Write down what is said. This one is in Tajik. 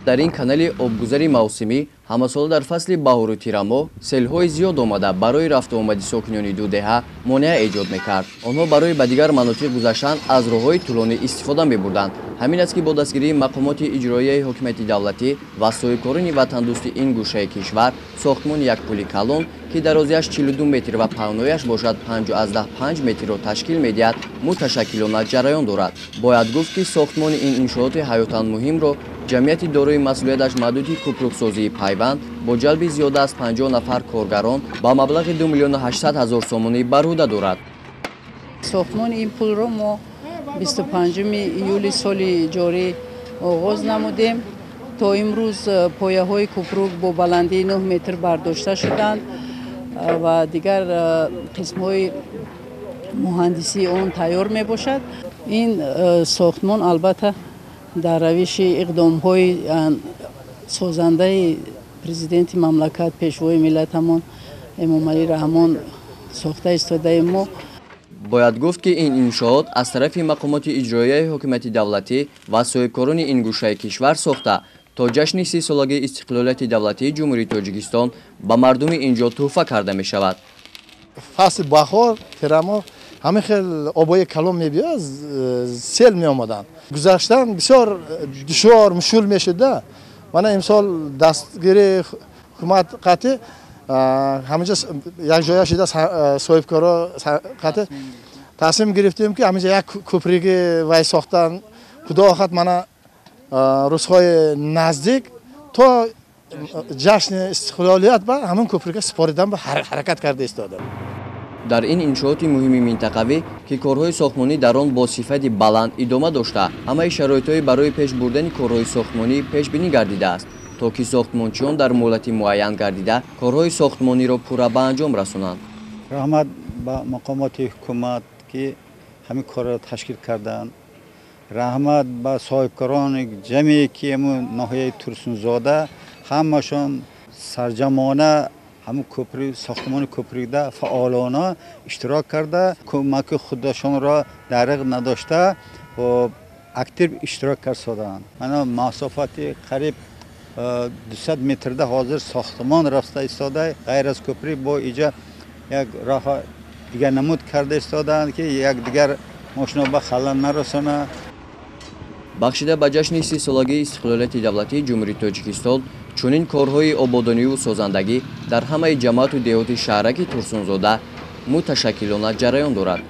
Дар ин канали обгузари мавсимӣ ҳамасола дар фасли баҳору тирамоҳ селҳои зиёд омада барои рафту омади сокинони ду деҳа монеа эҷод мекард. Онҳо барои ба дигар манотиқ гузаштан аз роҳҳои тӯлонӣ истифода мебурданд. Ҳамин аст, ки бо дастгирии мақомоти иҷроияи ҳокимияти давлатӣ ва соҳибкорони ватандӯсти ин гӯшаи кишвар сохтмони як пули калон, ки дарозиаш 42 метр ва паҳнояш бошад 5,5 метрро ташкил медиҳад, муташаккилона ҷараён дорад. Бояд гуфт, ки сохтмони ин иншооти ҳаётан муҳимро ҷамъияти дорои масъулияташ маҳдуди кӯпруксозии Пайванд бо ҷалби зиёда аз 50 нафар коргарон ба маблағи 2 миллиону 800 ҳазор сомонӣ бар уҳда дорад. Сохтмони ин пулро мо 25 июли соли ҷорӣ оғоз намудем. То имрӯз пояҳои кӯпрук бо баландии 9 метр бардошта шуданд ва дигар қисмҳои муҳандисии он тайёр мебошад. Ин сохтмон албатта дар равиши иқдомҳои созандаи президенти мамлакат, пешвои миллатамон Эмомалӣ Раҳмон сохта истодаи мо. Бояд гуфт, ки ин иншоот аз тарафи мақомоти иҷроияи ҳокимияти давлатӣ ва соҳибкорони ин гӯшаи кишвар сохта то ҷашни 30-солагии истиқлолияти давлатии Ҷумҳурии Тоҷикистон ба мардуми ин ҷо тӯҳфа карда мешавад. Фасли баҳор, тирамоҳ ҳамин хел обои калон мебиёд, сел меомаданд. Гузаштан бисёр душвор, мушкул мешуда. Мана имсол дастгирии ҳукумат қатъи ҳаминҷа якҷоя шуда соҳибкоро қатъи тасмим гирифтем, ки ҳаминҷа як кӯприги вай сохтан. Худо хоҳад, мана рӯзҳои наздик то ҷашни истиқлолият ба ҳамин кӯприга супоридан ба ҳаракат карда истодам. Дар ин иншооти муҳими минтақавӣ, ки корҳои сохтмонӣ дар он бо сифати баланд идома дошта, ҳамаи шароитҳои барои пеш бурдани корҳои сохтмонӣ пешбинӣ гардидааст, то ки сохтмончиён дар муҳлати муайян гардида корҳои сохтмониро пурра ба анҷом расонанд. Раҳмат ба мақомоти ҳукумат, ки ҳамин корро ташкил карданд. Раҳмат ба соҳибкорони ҷамъе, ки ҳамун ноҳияи Турсунзода ҳамашон сарҷамона ҳамун кӯпри, сохтмони кӯприкда фаъолона иштирок карда, кӯмаки худашонро дариғ надошта, актив иштирок кард. Мана масофати қариб 200 метрда ҳозир сохтмон рафта истода. Ғайр аз кӯприк бо иҷа як роҳ дигар намуд карда истодаанд, ки як дигар мошино ба халал нарасонад. Бахшида ба ҷашни 30-солагии истиқлолияти давлатии Ҷумҳурии Тоҷикистон чунин корҳои ободониву созандагӣ дар ҳамаи ҷамоату деҳоти шаҳраки Турсунзода муташаккилона ҷараён дорад.